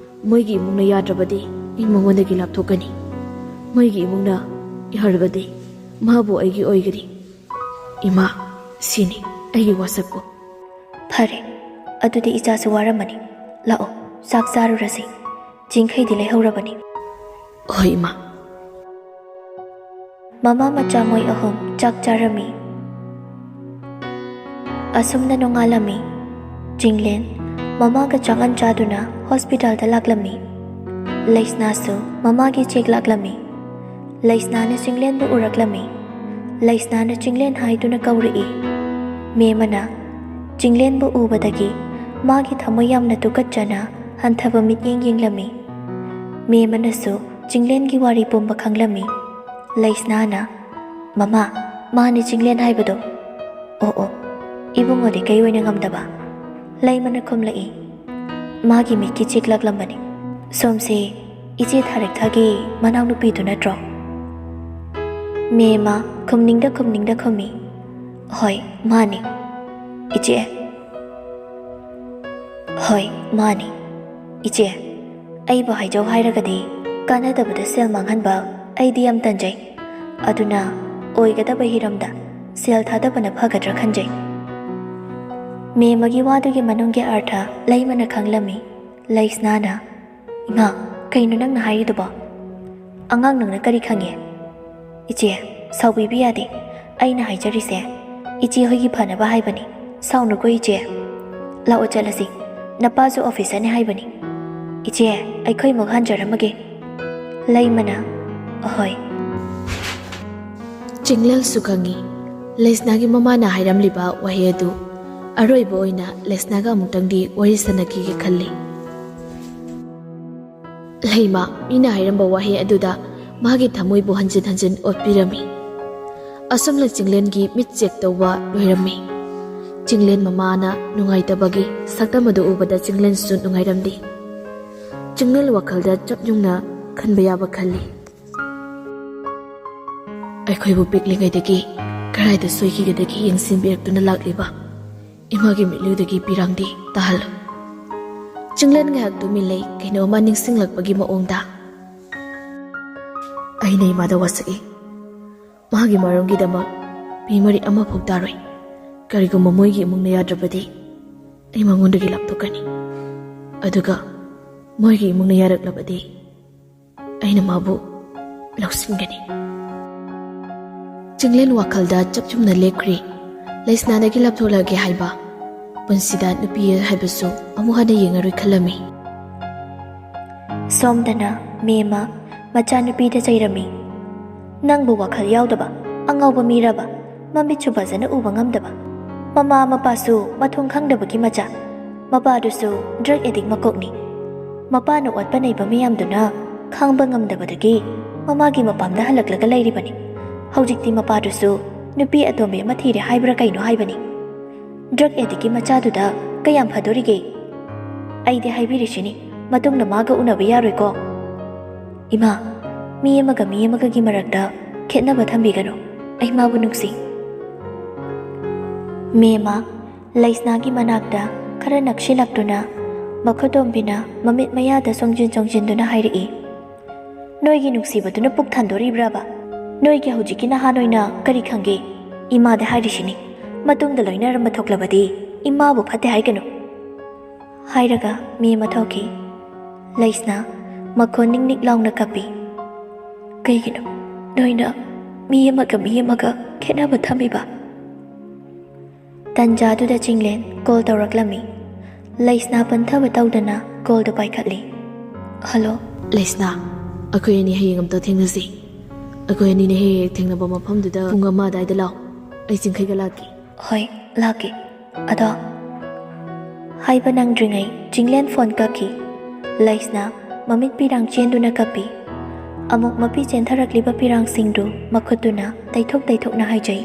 ꯃꯣꯏꯒꯤ ꯏꯃꯨꯡꯅ ꯌꯥꯗ꯭ꯔꯕꯗꯤ ꯑꯩ ꯃꯉꯣꯟꯗꯒꯤ ꯂꯥꯞꯊꯣꯛꯀꯅꯤ꯫ ꯃꯣꯏꯒꯤ ꯏꯃꯨꯡꯅ ꯌꯥꯔꯕꯗꯤ ꯃꯥꯕꯨ ꯑꯩꯒꯤ ꯑꯣꯏꯒꯅꯤ꯫ ꯏꯃꯥ, ꯁꯤꯅꯤ ꯑꯩꯒꯤ ꯋꯥꯁꯛꯄꯨ꯫ ꯐꯔꯦ, ꯑꯗꯨꯗꯤ ꯏꯆꯥꯁꯨ ꯋꯥꯔꯝꯃꯅꯤ꯫ ꯂꯥꯛꯑꯣ, ꯆꯥꯛ ꯆꯥꯔꯨꯔꯁꯤ꯫ ꯆꯤꯡꯈꯩꯗꯤ ꯂꯩꯍꯧꯔꯕꯅꯤ꯫ ꯍꯣꯏ, ꯏꯃꯥ꯫ ꯃꯃꯥ ꯃꯆꯥ ꯃꯣꯏ ꯑꯍꯨꯝ ꯆꯥꯛ ꯆꯥꯔꯝꯃꯤ꯫ ꯑꯁꯨꯝꯅ ꯅꯣꯡꯉꯥꯜꯂꯝꯃꯤ꯫ ꯆꯤꯡꯂꯦꯟ ꯃꯃꯥꯒ ꯆꯥꯛꯍꯟ ꯆꯥꯗꯨꯅ ꯍꯣꯁꯄꯤꯇꯥꯜꯗ ꯂꯥꯛꯂꯝꯃꯤ꯫ ꯂꯩꯁꯅꯥꯁꯨ ꯃꯃꯥꯒꯤ ꯆꯦꯛ ꯂꯥꯛꯂꯝꯃꯤ꯫ ꯂꯩꯁꯅꯥꯅ ꯆꯤꯡꯂꯦꯟꯕꯨ ꯎꯔꯛꯂꯝꯃꯤ꯫ ꯂꯩꯁꯅꯥꯅ ꯆꯤꯡꯂꯦꯟ ꯍꯥꯏꯗꯨꯅ ꯀꯧꯔꯛꯏ꯫ ꯃꯦꯃꯅ ꯆꯤꯡꯂꯦꯟꯕꯨ ꯎꯕꯗꯒꯤ ꯃꯥꯒꯤ ꯊꯃꯣꯏ ꯌꯥꯝꯅ ꯇꯨꯀꯠꯆꯅ ꯍꯟꯊꯕ ꯃꯤꯠꯌꯦꯡ ꯌꯦꯡꯂꯝꯃꯤ꯫ ꯃꯦꯃꯅꯁꯨ ꯆꯤꯡꯂꯦꯟꯒꯤ ꯋꯥꯔꯤ ꯄꯨꯝꯕ ꯈꯪꯂꯝꯃꯤ꯫ ꯂꯩꯁꯅꯥꯅ, "ꯃꯃꯥ, ꯃꯥꯅꯤ ꯆꯤꯡꯂꯦꯟ ꯍꯥꯏꯕꯗꯣ꯫" "ꯑꯣ ꯑꯣ, ꯏꯕꯨꯡꯉꯣꯗꯤ ꯀꯩ ꯑꯣꯏꯅ ꯉꯝꯗꯕ?" ꯂꯩꯃꯅ ꯈꯨꯝꯂꯛꯏ꯫ "ꯃꯥꯒꯤ ꯃꯤꯠꯀꯤ ꯆꯦꯛꯂꯛꯂꯝꯕꯅꯤ꯫ ꯁꯣꯝꯁꯦ ꯏꯆꯦ ꯊꯥꯔꯤꯛꯊꯥꯒꯤ ꯃꯅꯥꯎꯅꯨꯄꯤꯗꯨ ꯅꯠꯇ꯭ꯔꯣ?" ꯃꯦꯃ ꯈꯨꯝꯅꯤꯡꯗ ꯈꯨꯝꯅꯤꯡꯗ ꯈꯨꯝꯃꯤ꯫ "ꯍꯣꯏ, ꯃꯥꯅꯤ, ꯏꯆꯦ꯫" "ꯍꯣꯏ, ꯃꯥꯅꯤ, ꯏꯆꯦ꯫ ꯑꯩꯕꯨ ꯍꯥꯏꯖꯧ ꯍꯥꯏꯔꯒꯗꯤ ꯀꯥꯟꯅꯗꯕꯗ ꯁꯦꯜ ꯃꯥꯡꯍꯟꯕ ꯑꯩꯗꯤ ꯌꯥꯝ ꯇꯟꯖꯩ꯫ ꯑꯗꯨꯅ ꯑꯣꯏꯒꯗꯕ ꯍꯤꯔꯝꯗ ꯁꯦꯜ ꯊꯥꯗꯕꯅ ꯐꯒꯗ꯭ꯔꯥ ꯈꯟꯖꯩ꯫" ꯃꯦꯃꯒꯤ ꯋꯥꯗꯨꯒꯤ ꯃꯅꯨꯡꯒꯤ ꯑꯔꯊ ꯂꯩꯃꯅ ꯈꯪꯂꯝꯃꯤ꯫ ꯂꯩꯁꯅꯥꯅ, "ꯏꯃꯥ, ꯀꯩꯅꯣ ꯅꯪꯅ ꯍꯥꯏꯔꯤꯗꯨꯕꯣ? ꯑꯉꯥꯡ ꯅꯪꯅ ꯀꯔꯤ ꯈꯪꯉꯦ?" "ꯏꯆꯦ, ꯁꯥꯎꯕꯤꯕ ꯌꯥꯗꯦ꯫ ꯑꯩꯅ ꯍꯥꯏꯖꯔꯤꯁꯦ ꯏꯆꯦ ꯍꯣꯏꯒꯤ ꯐꯅꯕ ꯍꯥꯏꯕꯅꯤ꯫ ꯁꯥꯎꯅꯨꯀꯣ ꯏꯆꯦ꯫ ꯂꯥꯛꯑꯣ ꯆꯠꯂꯁꯤ꯫ ꯅꯄꯥꯁꯨ ꯑꯣꯐꯤꯁꯔꯅꯤ ꯍꯥꯏꯕꯅꯤ꯫ ꯏꯆꯦ, ꯑꯩꯈꯣꯏ ꯑꯃꯨꯛ ꯍꯟꯖꯔꯝꯃꯒꯦ꯫" ꯂꯩꯃꯅ, "ꯑꯍꯣꯏ꯫" ꯆꯤꯡꯂꯦꯟꯁꯨ ꯈꯪꯉꯤ ꯂꯩꯁꯅꯥꯒꯤ ꯃꯃꯥꯅ ꯍꯥꯏꯔꯝꯂꯤꯕ ꯋꯥꯍꯩ ꯑꯗꯨ꯫ ꯑꯔꯣꯏꯕ ꯑꯣꯏꯅ ꯂꯩꯁꯅꯥꯒ ꯑꯃꯨꯛꯇꯪꯗꯤ ꯋꯥꯔꯤ ꯁꯥꯟꯅꯈꯤꯒꯦ ꯈꯜꯂꯤ꯫ "ꯂꯩꯃ, ꯃꯤꯅ ꯍꯥꯏꯔꯝꯕ ꯋꯥꯍꯩ ꯑꯗꯨꯗ ꯃꯥꯒꯤ ꯊꯃꯣꯏꯕꯨ ꯍꯟꯖꯤꯟ ꯍꯟꯖꯤꯟ ꯑꯣꯠꯄꯤꯔꯝꯃꯤ꯫ ꯑꯁꯨꯝꯅ ꯆꯤꯡꯂꯦꯟꯒꯤ ꯃꯤꯠ ꯆꯦꯛ ꯇꯧꯕ ꯂꯣꯏꯔꯝꯃꯤ꯫ ꯆꯤꯡꯂꯦꯟ ꯃꯃꯥꯅ ꯅꯨꯡꯉꯥꯏꯇꯕꯒꯤ ꯁꯛꯇꯝ ꯑꯗꯨ ꯎꯕꯗ ꯆꯤꯡꯂꯦꯟꯁꯨ ꯅꯨꯡꯉꯥꯏꯔꯝꯗꯦ꯫ ꯆꯤꯡꯂꯦꯟ ꯋꯥꯈꯜꯗ ꯆꯞ ꯌꯨꯡꯅ ꯈꯟꯕ ꯌꯥꯕ ꯈꯜꯂꯤ꯫ ꯑꯩꯈꯣꯏꯕꯨ ꯄꯤꯛꯂꯤꯉꯩꯗꯒꯤ ꯀꯗꯥꯏꯗ ꯁꯣꯏꯈꯤꯒꯗꯒꯦ ꯌꯦꯡꯁꯤꯟꯕꯤꯔꯛꯇꯨꯅ ꯂꯥꯛꯂꯤꯕ ꯏꯃꯥꯒꯤ ꯃꯤꯠꯂꯨꯗꯒꯤ ꯄꯤꯔꯥꯡꯗꯤ ꯇꯥꯍꯜꯂꯨ꯫ ꯆꯤꯡꯂꯦꯟ ꯉꯥꯏꯍꯥꯛ ꯇꯨꯃꯤꯟ ꯂꯩ, ꯀꯩꯅꯣꯝꯃ ꯅꯤꯡꯁꯤꯡꯂꯛꯄꯒꯤ ꯃꯑꯣꯡꯗ꯫ ꯑꯩꯅ ꯏꯃꯥꯗ ꯋꯥꯁꯛꯏ꯫ ꯃꯥꯒꯤ ꯃꯔꯝꯒꯤꯗꯃꯛ ꯃꯤ ꯃꯔꯤ ꯑꯃꯐꯥꯎ ꯇꯥꯔꯣꯏ꯫ ꯀꯔꯤꯒꯨꯝꯕ ꯃꯣꯏꯒꯤ ꯏꯃꯨꯡꯅ ꯌꯥꯗ꯭ꯔꯕꯗꯤ ꯑꯩ ꯃꯉꯣꯟꯗꯒꯤ ꯂꯥꯞꯊꯣꯛꯀꯅꯤ꯫ ꯑꯗꯨꯒ ꯃꯣꯏꯒꯤ ꯏꯃꯨꯡꯅ ꯌꯥꯔꯛꯂꯕꯗꯤ ꯑꯩꯅ ꯃꯥꯕꯨ ꯂꯧꯁꯤꯟꯒꯅꯤ꯫ ꯆꯤꯡꯂꯦꯟ ꯋꯥꯈꯜꯗ ꯆꯞ ꯆꯨꯝꯅ ꯂꯦꯞꯈ꯭ꯔꯤ꯫ ꯂꯩꯁꯅꯥꯗꯒꯤ ꯂꯥꯞꯊꯣꯛꯂꯒꯦ ꯍꯥꯏꯕ, ꯄꯨꯟꯁꯤꯗ ꯅꯨꯄꯤ ꯍꯥꯏꯕꯁꯨ ꯑꯃꯨꯛ ꯍꯟꯅ ꯌꯦꯡꯉꯔꯣꯏ ꯈꯜꯂꯝꯃꯤ꯫ ꯁꯣꯝꯗꯅ ꯃꯦꯝꯃ ꯃꯆꯥꯅꯨꯄꯤꯗ ꯆꯩꯔꯝꯃꯤ꯫ "ꯅꯪꯕꯨ ꯋꯥꯈꯜ ꯌꯥꯎꯗꯕ ꯑꯉꯥꯎꯕ ꯃꯤꯔꯕ? ꯃꯃꯤꯠꯁꯨ ꯐꯖꯅ ꯎꯕ ꯉꯝꯗꯕ, ꯃꯃꯥ ꯃꯄꯥꯁꯨ ꯃꯊꯣꯡ ꯈꯪꯗꯕꯒꯤ ꯃꯆꯥ, ꯃꯄꯥꯗꯨꯁꯨ ꯗ꯭ꯔꯒ ꯑꯦꯗꯤꯛ ꯃꯀꯣꯛꯅꯤ꯫ ꯃꯄꯥꯅ ꯑꯣꯠꯄ ꯅꯩꯕ ꯃꯌꯥꯝꯗꯨꯅ ꯈꯥꯡꯕ ꯉꯝꯗꯕꯗꯒꯤ ꯃꯃꯥꯒꯤ ꯃꯄꯥꯝꯗ ꯍꯜꯂꯛꯂꯒ ꯂꯩꯔꯤꯕꯅꯤ꯫ ꯍꯧꯖꯤꯛꯇꯤ ꯃꯄꯥꯗꯨꯁꯨ ꯅꯨꯄꯤ ꯑꯇꯣꯝꯕꯤ ꯑꯃ ꯊꯤꯔꯦ ꯍꯥꯏꯕ꯭ꯔꯥ ꯀꯩꯅꯣ ꯍꯥꯏꯕꯅꯤ꯫ ꯗ꯭ꯔꯒ ꯑꯦꯗꯤꯛꯀꯤ ꯃꯆꯥꯗꯨꯗ ꯀꯌꯥꯝ ꯐꯗꯣꯔꯤꯒꯦ? ꯑꯩꯗꯤ ꯍꯥꯏꯕꯤꯔꯤꯁꯤꯅꯤ, ꯃꯇꯨꯡꯗ ꯃꯥꯒ ꯎꯅꯕ ꯌꯥꯔꯣꯏꯀꯣ꯫ ꯏꯃꯥ, ꯃꯤ ꯑꯃꯒ ꯃꯤ ꯑꯃꯒꯒꯤ ꯃꯔꯛꯇ ꯈꯦꯠꯅꯕ ꯊꯝꯕꯤꯒꯅꯨ꯫ ꯑꯩ ꯃꯥꯕꯨ ꯅꯨꯡꯁꯤ꯫" ꯃꯦꯝꯃ ꯂꯩꯁꯅꯥꯒꯤ ꯃꯅꯥꯛꯇ ꯈꯔ ꯅꯛꯁꯤꯜꯂꯛꯇꯨꯅ ꯃꯈꯨꯇꯣꯝꯕꯤꯅ ꯃꯃꯤꯠ ꯃꯌꯥꯗ ꯆꯣꯡꯖꯤꯟ ꯆꯣꯡꯖꯤꯟꯗꯨꯅ ꯍꯥꯏꯔꯛꯏ, "ꯅꯣꯏꯒꯤ ꯅꯨꯡꯁꯤꯕꯗꯨꯅ ꯄꯨꯛ ꯊꯟꯗꯣꯔꯤꯕ꯭ꯔꯕ? ꯅꯣꯏꯒꯤ ꯍꯧꯖꯤꯛꯀꯤ ꯅꯍꯥ ꯅꯣꯏꯅ ꯀꯔꯤ ꯈꯪꯒꯦ? ꯏꯃꯥꯗ ꯍꯥꯏꯔꯤꯁꯤꯅꯤ, ꯃꯇꯨꯡꯗ ꯂꯣꯏꯅꯔꯝꯕ ꯊꯣꯛꯂꯕꯗꯤ ꯏꯃꯥꯕꯨ ꯐꯠꯇꯦ ꯍꯥꯏꯒꯅꯨ꯫" ꯍꯥꯏꯔꯒ ꯃꯦꯝꯃ ꯊꯣꯛꯈꯤ꯫ ꯂꯩꯁꯅꯥ ꯃꯈꯣꯟ ꯅꯤꯛ ꯅꯤꯛ ꯂꯥꯎꯅ ꯀꯞꯄꯤ꯫ "ꯀꯩꯒꯤꯅꯣ ꯅꯣꯏꯅ ꯃꯤ ꯑꯃꯒ ꯃꯤ ꯑꯃꯒ ꯈꯦꯠꯅꯕ ꯊꯝꯃꯤꯕ?" ꯇꯟꯖꯥꯗꯨꯗ ꯆꯤꯡꯂꯦꯟ ꯀꯣꯜ ꯇꯧꯔꯛꯂꯝꯃꯤ꯫ ꯂꯩꯁꯅꯥ ꯄꯟꯊꯕ ꯇꯧꯗꯅ ꯀꯣꯜꯗꯨ ꯄꯥꯏꯈꯠꯂꯤ꯫ "ꯍꯜꯂꯣ꯫" "ꯂꯩꯁꯅꯥ, ꯑꯩꯈꯣꯏ ꯑꯅꯤ ꯍꯌꯦꯡ ꯑꯝꯇ ꯊꯦꯡꯅꯁꯤ꯫ ꯑꯩꯈꯣꯏ ꯑꯅꯤꯅ ꯍꯦꯛ ꯍꯦꯛ ꯊꯦꯡꯅꯕ ꯃꯐꯝꯗꯨꯗ ꯄꯨꯡ ꯑꯃ ꯑꯗꯨꯋꯥꯏꯗ ꯂꯥꯛꯑꯣ꯫ ꯑꯩ ꯆꯤꯡꯈꯩꯒ ꯂꯥꯛꯀꯦ꯫" "ꯍꯣꯏ, ꯂꯥꯛꯀꯦ꯫ ꯑꯗꯣ꯫" ꯍꯥꯏꯕ ꯅꯪꯗ꯭ꯔꯤꯉꯩ ꯆꯤꯡꯂꯦꯟ ꯐꯣꯟ ꯀꯛꯈꯤ꯫ ꯂꯩꯁꯅꯥ ꯃꯃꯤꯠ ꯄꯤꯔꯥꯡ ꯆꯦꯟꯗꯨꯅ ꯀꯞꯄꯤ꯫ ꯑꯃꯨꯛ ꯃꯄꯤ ꯆꯦꯟꯊꯔꯛꯂꯤꯕ ꯄꯤꯔꯥꯡꯁꯤꯡꯗꯨ ꯃꯈꯨꯠꯇꯨꯅ ꯇꯩꯊꯣꯛ ꯇꯩꯊꯣꯛꯅ ꯍꯥꯏꯖꯩ꯫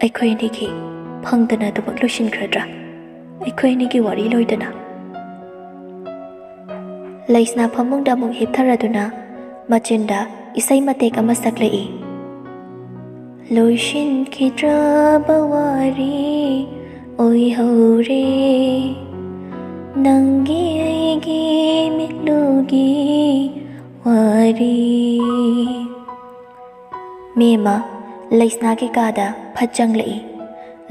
"ꯑꯩꯈꯣꯏ ꯑꯅꯤꯒꯤ ꯐꯪꯗꯅ ꯑꯗꯨꯃꯛ ꯂꯣꯏꯁꯤꯟꯈ꯭ꯔꯗ꯭ꯔꯥ? ꯑꯩꯈꯣꯏ ꯑꯅꯤꯒꯤ ꯋꯥꯔꯤ ꯂꯣꯏꯗꯅ?" ꯂꯩꯁꯅꯥ ꯐꯃꯨꯡꯗ ꯑꯃꯨꯛ ꯍꯤꯞꯊꯔꯗꯨꯅ ꯃꯆꯤꯟꯗ ꯏꯁꯩ ꯃꯇꯦꯛ ꯑꯃ ꯁꯛꯂꯛꯏ꯫ "ꯂꯣꯏꯁꯤꯟꯈꯤꯗ꯭ꯔꯕ ꯋꯥꯔꯤ ꯑꯣꯏꯍꯧꯔꯦ, ꯅꯪꯒꯤ ꯑꯩꯒꯤ ꯃꯤꯠꯂꯨꯒꯤ ꯋꯥꯔꯤ꯫" ꯃꯦꯃ ꯂꯩꯁꯅꯥꯒꯤ ꯀꯥꯗ ꯐꯠ ꯆꯪꯂꯛꯏ꯫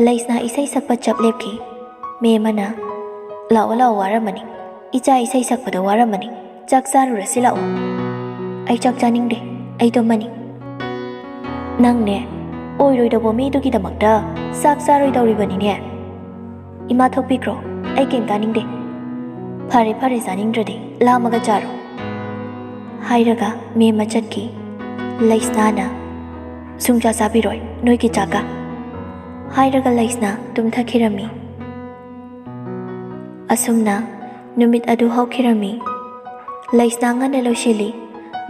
ꯂꯩꯁꯅꯥ ꯏꯁꯩ ꯁꯛꯄ ꯆꯞ ꯂꯦꯞꯈꯤ꯫ ꯃꯦꯃꯅ, "ꯂꯥꯛꯑꯣ, ꯂꯥꯛꯑꯣ, ꯋꯥꯔꯝꯃꯅꯤ꯫ ꯏꯆꯥ ꯏꯁꯩ ꯁꯛꯄꯗ ꯋꯥꯔꯝꯃꯅꯤ꯫ ꯆꯥꯛ ꯆꯥꯔꯨꯔꯁꯤ ꯂꯥꯛꯑꯣ꯫" "ꯑꯩ ꯆꯥꯛ ꯆꯥꯅꯤꯡꯗꯦ, ꯑꯩ ꯇꯨꯝꯃꯅꯤ꯫" "ꯅꯪꯅꯦ, ꯑꯣꯏꯔꯣꯏꯗꯧꯕ ꯃꯤꯗꯨꯒꯤꯗꯃꯛꯇ ꯆꯥꯛ ꯆꯥꯔꯣꯏꯗꯧꯔꯤꯕꯅꯤꯅꯦ꯫" "ꯏꯃꯥ, ꯊꯣꯛꯄꯤꯈ꯭ꯔꯣ, ꯑꯩ ꯀꯩꯝ ꯇꯥꯅꯤꯡꯗꯦ꯫" "ꯐꯔꯦ, ꯐꯔꯦ, ꯆꯥꯅꯤꯡꯗ꯭ꯔꯗꯤ ꯂꯥꯝꯃꯒ ꯆꯥꯔꯣ꯫" ꯍꯥꯏꯔꯒ ꯃꯦꯃ ꯆꯠꯈꯤ꯫ ꯂꯩꯁꯅꯥꯅ, "ꯁꯨꯡꯆꯥ ꯆꯥꯕꯤꯔꯣꯏ ꯅꯣꯏꯒꯤ ꯆꯥꯛꯀ" ꯍꯥꯏꯔꯒ ꯂꯩꯁꯅꯥ ꯇꯨꯝꯊꯈꯤꯔꯝꯃꯤ꯫ ꯑꯁꯨꯝꯅ ꯅꯨꯃꯤꯠ ꯑꯗꯨ ꯍꯧꯈꯤꯔꯝꯃꯤ꯫ ꯂꯩꯁꯅꯥ ꯉꯟꯅ ꯂꯣꯏꯁꯤꯜꯂꯤ꯫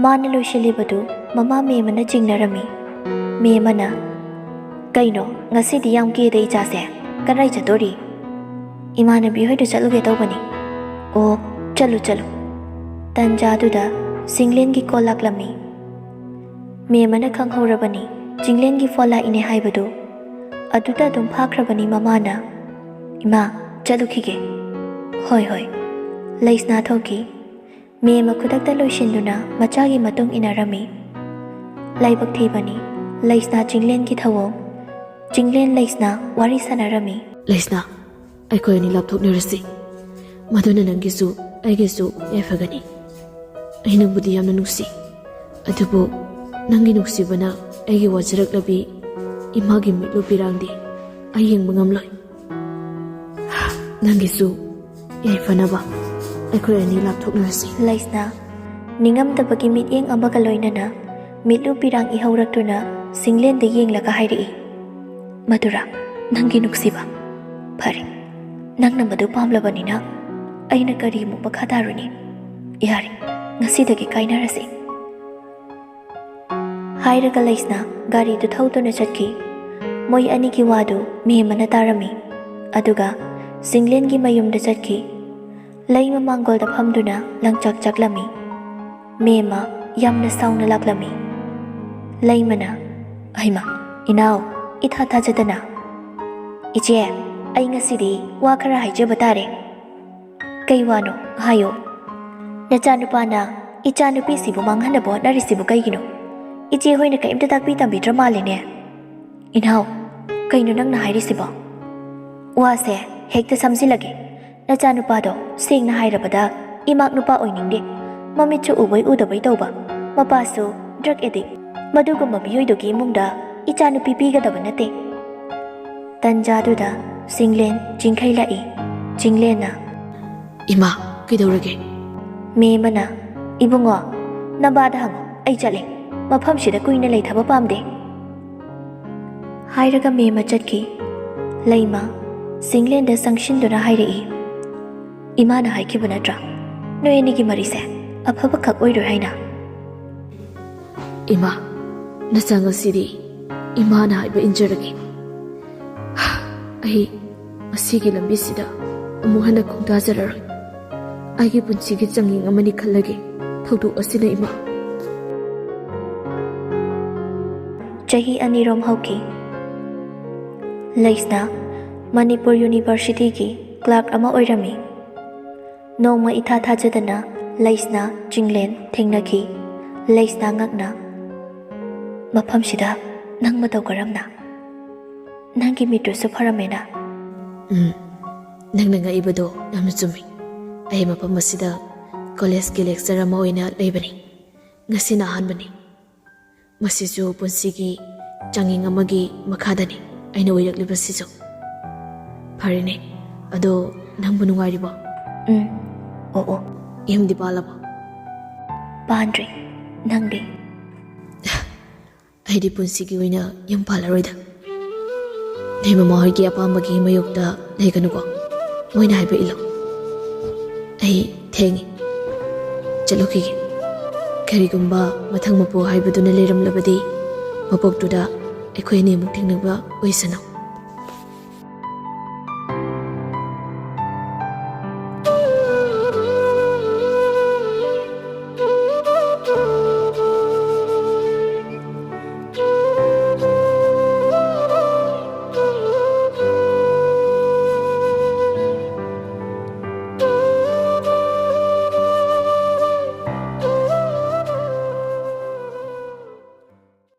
ꯃꯥꯅ ꯂꯣꯏꯁꯤꯜꯂꯤꯕꯗꯨ ꯃꯃꯥ ꯃꯦꯃꯅ ꯆꯤꯡꯅꯔꯝꯃꯤ꯫ ꯃꯦꯃꯅ, "ꯀꯩꯅꯣ, ꯉꯁꯤꯗꯤ ꯌꯥꯝ ꯀꯦꯗ ꯏꯆꯥꯁꯦ? ꯀꯗꯥꯏ ꯆꯠꯇꯣꯔꯤ?" "ꯏꯃꯥꯟꯅꯕꯤ ꯍꯣꯏꯗ ꯆꯠꯂꯨꯒꯦ ꯇꯧꯕꯅꯤ꯫" "ꯑꯣ, ꯆꯠꯂꯨ, ꯆꯠꯂꯨ꯫" ꯇꯟꯖꯥꯗꯨꯗ ꯆꯤꯡꯂꯦꯟꯒꯤ ꯀꯣꯜ ꯂꯥꯛꯂꯝꯃꯤ꯫ ꯃꯦꯃꯅ ꯈꯪꯍꯧꯔꯕꯅꯤ ꯆꯤꯡꯂꯦꯟꯒꯤ ꯐꯣꯟ ꯂꯥꯛꯏꯅꯦ ꯍꯥꯏꯕꯗꯨ꯫ ꯑꯗꯨꯗ ꯑꯗꯨꯝ ꯐꯥꯈ꯭ꯔꯕꯅꯤ ꯃꯃꯥꯅ꯫ "ꯏꯃꯥ, ꯆꯠꯂꯨꯈꯤꯒꯦ꯫" "ꯍꯣꯏ, ꯍꯣꯏ꯫" ꯂꯩꯁꯅꯥ ꯊꯣꯛꯈꯤ꯫ ꯃꯦꯃ ꯈꯨꯗꯛꯇ ꯂꯣꯏꯁꯤꯟꯗꯨꯅ ꯃꯆꯥꯒꯤ ꯃꯇꯨꯡ ꯏꯟꯅꯔꯝꯃꯤ꯫ ꯂꯥꯏꯕꯛ ꯊꯤꯕꯅꯤ, ꯂꯩꯁꯅꯥ ꯆꯤꯡꯂꯦꯟꯒꯤ ꯊꯧꯑꯣꯡ꯫ ꯆꯤꯡꯂꯦꯟ ꯂꯩꯁꯅꯥ ꯋꯥꯔꯤ ꯁꯥꯟꯅꯔꯝꯃꯤ꯫ "ꯂꯩꯁꯅꯥ, ꯑꯩꯈꯣꯏ ꯑꯅꯤ ꯂꯥꯞꯊꯣꯛꯅꯔꯁꯤ꯫ ꯃꯗꯨꯅ ꯅꯪꯒꯤꯁꯨ ꯑꯩꯒꯤꯁꯨ ꯌꯥꯏꯐꯒꯅꯤ꯫ ꯑꯩ ꯅꯪꯕꯨꯗꯤ ꯌꯥꯝꯅ ꯅꯨꯡꯁꯤ꯫ ꯑꯗꯨꯕꯨ ꯅꯪꯒꯤ ꯅꯨꯡꯁꯤꯕꯅ ꯑꯩꯒꯤ ꯋꯥꯖꯔꯛꯂꯕꯤ ꯏꯃꯥꯒꯤ ꯃꯤꯠꯂꯨ ꯄꯤꯔꯥꯡꯗꯤ ꯑꯩ ꯌꯦꯡꯕ ꯉꯝꯂꯣꯏ꯫ ꯅꯪꯒꯤꯁꯨ ꯌꯥꯏꯐꯅꯕ ꯑꯩꯈꯣꯏ ꯑꯅꯤ ꯂꯥꯞꯊꯣꯛꯅꯔꯁꯤ꯫" ꯂꯩꯁꯅꯥ ꯅꯤꯡꯉꯝꯗꯕꯒꯤ ꯃꯤꯠꯌꯦꯡ ꯑꯃꯒ ꯂꯣꯏꯅꯅ ꯃꯤꯠꯂꯨ ꯄꯤꯔꯥꯡ ꯏꯍꯧꯔꯛꯇꯨꯅ ꯆꯤꯡꯂꯦꯟꯗ ꯌꯦꯡꯂꯒ ꯍꯥꯏꯔꯛꯏ, "ꯃꯗꯨꯔꯥ ꯅꯪꯒꯤ ꯅꯨꯡꯁꯤꯕ? ꯐꯔꯦ, ꯅꯪꯅ ꯃꯗꯨ ꯄꯥꯝꯂꯕꯅꯤꯅ ꯑꯩꯅ ꯀꯔꯤꯃꯨꯛ ꯃꯈꯥ ꯇꯥꯔꯨꯅꯤ? ꯌꯥꯔꯦ, ꯉꯁꯤꯗꯒꯤ ꯀꯥꯏꯅꯔꯁꯤ," ꯍꯥꯏꯔꯒ ꯂꯩꯁꯅꯥ ꯒꯥꯔꯤꯗꯨ ꯊꯧꯗꯨꯅ ꯆꯠꯈꯤ꯫ ꯃꯣꯏ ꯑꯅꯤꯒꯤ ꯋꯥꯗꯨ ꯃꯦꯝꯃꯅ ꯇꯥꯔꯝꯃꯤ꯫ ꯑꯗꯨꯒ ꯆꯤꯡꯂꯦꯟꯒꯤ ꯃꯌꯨꯝꯗ ꯆꯠꯈꯤ꯫ ꯂꯩꯃ ꯃꯥꯡꯒꯣꯜꯗ ꯐꯝꯗꯨꯅ ꯂꯪꯆꯥꯛ ꯆꯥꯛꯂꯝꯃꯤ꯫ ꯃꯦꯝꯃ ꯌꯥꯝꯅ ꯁꯥꯎꯅ ꯂꯥꯛꯂꯝꯃꯤ꯫ ꯂꯩꯃꯅ, "ꯍꯩꯃꯥ, ꯏꯅꯥꯎ, ꯏꯊꯥ ꯊꯥꯖꯗꯅ꯫ ꯏꯆꯦ, ꯑꯩ ꯉꯁꯤꯗꯤ ꯋꯥ ꯈꯔ ꯍꯥꯏꯖꯕ ꯇꯥꯔꯦ꯫" "ꯀꯩ ꯋꯥꯅꯣ? ꯍꯥꯏꯌꯣ꯫" "ꯅꯆꯥꯅꯨꯄꯥꯅ ꯏꯆꯥꯅꯨꯄꯤꯁꯤꯕꯨ ꯃꯥꯡꯍꯟꯅꯕ ꯍꯣꯠꯅꯔꯤꯁꯤꯕꯨ ꯀꯩꯒꯤꯅꯣ? ꯏꯆꯦ ꯍꯣꯏꯅ ꯀꯩꯝꯇ ꯇꯥꯛꯄꯤ ꯇꯝꯕꯤꯗ꯭ꯔ ꯃꯥꯜꯂꯦꯅꯦ꯫" "ꯏꯅꯥꯎ, ꯀꯩꯅꯣ ꯅꯪꯅ ꯍꯥꯏꯔꯤꯁꯤꯕꯣ? ꯋꯥꯁꯦ ꯍꯦꯛꯇ ꯁꯝꯖꯤꯜꯂꯒꯦ꯫ ꯅꯆꯥꯅꯨꯄꯥꯗꯣ ꯁꯦꯡꯅ ꯍꯥꯏꯔꯕꯗ ꯏꯃꯥꯛ ꯅꯨꯄꯥ ꯑꯣꯏꯅꯤꯡꯗꯦ꯫ ꯃꯃꯤꯠꯁꯨ ꯎꯕꯩ ꯎꯗꯕꯩ ꯇꯧꯕ꯫ ꯃꯄꯥꯁꯨ drug addict꯫ ꯃꯗꯨꯒꯨꯝꯕ ꯃꯤꯑꯣꯏꯗꯨꯒꯤ ꯏꯃꯨꯡꯗ ꯏꯆꯥꯅꯨꯄꯤ ꯄꯤꯒꯗꯕ ꯅꯠꯇꯦ꯫" ꯇꯟꯖꯥꯗꯨꯗ ꯆꯤꯡꯂꯦꯟ ꯆꯤꯡꯈꯩꯂꯛꯏ꯫ ꯆꯤꯡꯂꯦꯟꯅ, "ꯏꯃꯥ, ꯀꯩꯗꯧꯔꯒꯦ?" ꯃꯦꯝꯃꯅ, "ꯏꯕꯨꯡꯉꯣ, ꯅꯕꯥꯗ ꯍꯪꯉꯨ, ꯑꯩ ꯆꯠꯂꯦ꯫ ꯃꯐꯝꯁꯤꯗ ꯀꯨꯏꯅ ꯂꯩꯊꯕ ꯄꯥꯝꯗꯦ," ꯍꯥꯏꯔꯒ ꯃꯦꯝꯃ ꯆꯠꯈꯤ꯫ ꯂꯩꯃ ꯆꯤꯡꯂꯦꯟꯗ ꯆꯪꯁꯤꯟꯗꯨꯅ ꯍꯥꯏꯔꯛꯏ, "ꯏꯃꯥꯅ ꯍꯥꯏꯈꯤꯕ ꯅꯠꯇ꯭ꯔꯥ, ꯅꯣꯏ ꯑꯅꯤꯒꯤ ꯃꯔꯤꯁꯦ ꯑꯐꯕꯈꯛ ꯑꯣꯏꯔꯣꯏ ꯍꯥꯏꯅ?" "ꯏꯃꯥ, ꯅꯆꯥ ꯉꯁꯤꯗꯤ ꯏꯃꯥꯅ ꯍꯥꯏꯕ ꯏꯟꯖꯔꯒꯦ꯫ ꯑꯩ ꯃꯁꯤꯒꯤ ꯂꯝꯕꯤꯁꯤꯗ ꯑꯃꯨꯛ ꯍꯟꯅ ꯈꯣꯡꯗꯥꯖꯔꯔꯣꯏ꯫ ꯑꯩꯒꯤ ꯄꯨꯟꯁꯤꯒꯤ ꯆꯥꯡꯌꯦꯡ ꯑꯃꯅꯤ ꯈꯜꯂꯒꯦ ꯊꯧꯗꯣꯛ ꯑꯁꯤꯅ, ꯏꯃꯥ꯫" ꯆꯍꯤ ꯑꯅꯤꯔꯣꯝ ꯍꯧꯈꯤ꯫ ꯂꯩꯁꯅꯥ ꯃꯅꯤꯄꯨꯔ ꯌꯨꯅꯤꯚꯔꯁꯤꯇꯤꯒꯤ clerk ꯑꯃ ꯑꯣꯏꯔꯝꯃꯤ꯫ ꯅꯣꯡꯃ ꯏꯊꯥ ꯊꯥꯖꯗꯅ ꯂꯩꯁꯅꯥ ꯆꯤꯡꯂꯦꯟ ꯊꯦꯡꯅꯈꯤ꯫ ꯂꯩꯁꯅꯥ ꯉꯛꯅ, "ꯃꯐꯝꯁꯤꯗ ꯅꯪ ꯃꯇꯧ ꯀꯔꯝꯅ? ꯅꯪꯒꯤ ꯃꯤꯠꯇꯨꯁꯨ ꯐꯔꯝꯃꯦꯅ?" "ꯎꯝ, ꯅꯪꯅ ꯉꯛꯏꯕꯗꯣ ꯌꯥꯝꯅ ꯆꯨꯝꯃꯤ꯫ ꯑꯩ ꯃꯐꯝ ꯑꯁꯤꯗ ꯀꯣꯂꯦꯖꯀꯤ lecturer ꯑꯃ ꯑꯣꯏꯅ ꯂꯩꯕꯅꯤ꯫ ꯉꯁꯤꯅ ꯑꯍꯥꯟꯕꯅꯤ꯫ ꯃꯁꯤꯁꯨ ꯄꯨꯟꯁꯤꯒꯤ ꯆꯥꯡꯌꯦꯡ ꯑꯃꯒꯤ ꯃꯈꯥꯗꯅꯤ ꯑꯩꯅ ꯑꯣꯏꯔꯛꯂꯤꯕꯁꯤꯁꯨ꯫ ꯐꯔꯦꯅꯦ, ꯑꯗꯣ ꯅꯪꯕꯨ ꯅꯨꯡꯉꯥꯏꯔꯤꯕꯣ?" "ꯎꯝ, ꯑꯣ, ꯑꯣ꯫" "ꯌꯨꯝꯗꯤ ꯄꯥꯜꯂꯕꯣ?" "ꯄꯥꯟꯗ꯭ꯔꯤ꯫ ꯅꯪꯗꯤ?" "ꯑꯩꯗꯤ ꯄꯨꯟꯁꯤꯒꯤ ꯑꯣꯏꯅ ꯌꯨꯝ ꯄꯥꯜꯂꯔꯣꯏꯗ꯫ ꯅꯣꯏ ꯃꯃꯥ ꯍꯣꯏꯒꯤ ꯑꯄꯥꯝꯕꯒꯤ ꯃꯥꯌꯣꯛꯇ ꯂꯩꯒꯅꯨꯀꯣ꯫ ꯃꯣꯏꯅ ꯍꯥꯏꯕ ꯏꯜꯂꯣ꯫ ꯑꯩ ꯊꯦꯡꯉꯦ꯫" ꯆꯠꯂꯨꯈꯤꯒꯦ꯫ ꯀꯔꯤꯒꯨꯝꯕ ꯃꯊꯪ ꯃꯄꯣꯛ ꯍꯥꯏꯕꯗꯨꯅ ꯂꯩꯔꯝꯂꯕꯗꯤ, ꯃꯄꯣꯛꯇꯨꯗ ꯑꯩꯈꯣꯏ ꯑꯅꯤ ꯑꯃꯨꯛ ꯊꯦꯡꯅꯕ ꯑꯣꯏꯁꯅꯨ꯫